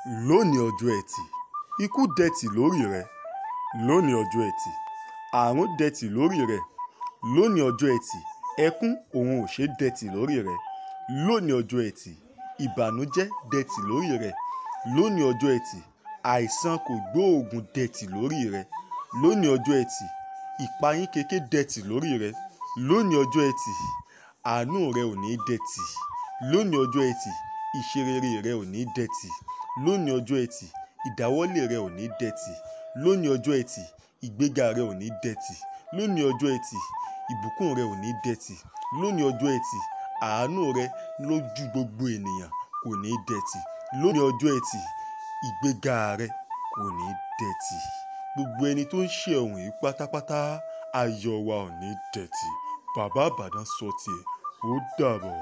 Lónìí ọjọ́ Ẹtì, ikú dẹ̀tì lórí rẹ. Lónìí ọjọ́ Ẹtì, àrùn dẹ̀tì lórí rẹ. Lónìí ọjọ́ Ẹtì, ẹkún òun ò ṣe dẹ̀tì lórí rẹ. Lónìí ọjọ́ Ẹtì, ìbànújẹ́ dẹ̀tì lórí rẹ. Lónìí ọjọ́ Ẹtì, àìsàn kò gbóògùn dẹ̀tì lórí rẹ. Lónìí ọjọ́ Ẹtì, ìpayínkeke dẹ̀tì lórí rẹ. Lónìí ọjọ́ Ẹtì, àánú rẹ ò ní dẹ̀tì. Lónìí ọjọ́ Ẹtì, ìṣerere rẹ ò ní dẹ̀tì. Lónìí ọjọ́ Ẹtì, ìdáwọ́lé rẹ ò ní dẹ̀tì. Lónìí ọjọ́ Ẹtì, ìgbéga rẹ ò ní dẹ̀tì. Lónìí ọjọ́ Ẹtì, ìbùkún rẹ ò ní dẹ̀tì. Lónìí ọjọ́ Ẹtì, àánú rẹ lójú gbogbo ènìyàn kò ní dẹ̀tì. Lónìí ọjọ́ Ẹtì, ìgbéga rẹ kò ní dẹ̀tì. Gbogbo ẹni tó ń ṣe ọ̀hún yìí pátápátá, ayọ̀ wa ò ní dẹ̀tì. Bàbá Ìbàdàn sọ tiẹ̀, ó dàbọ̀.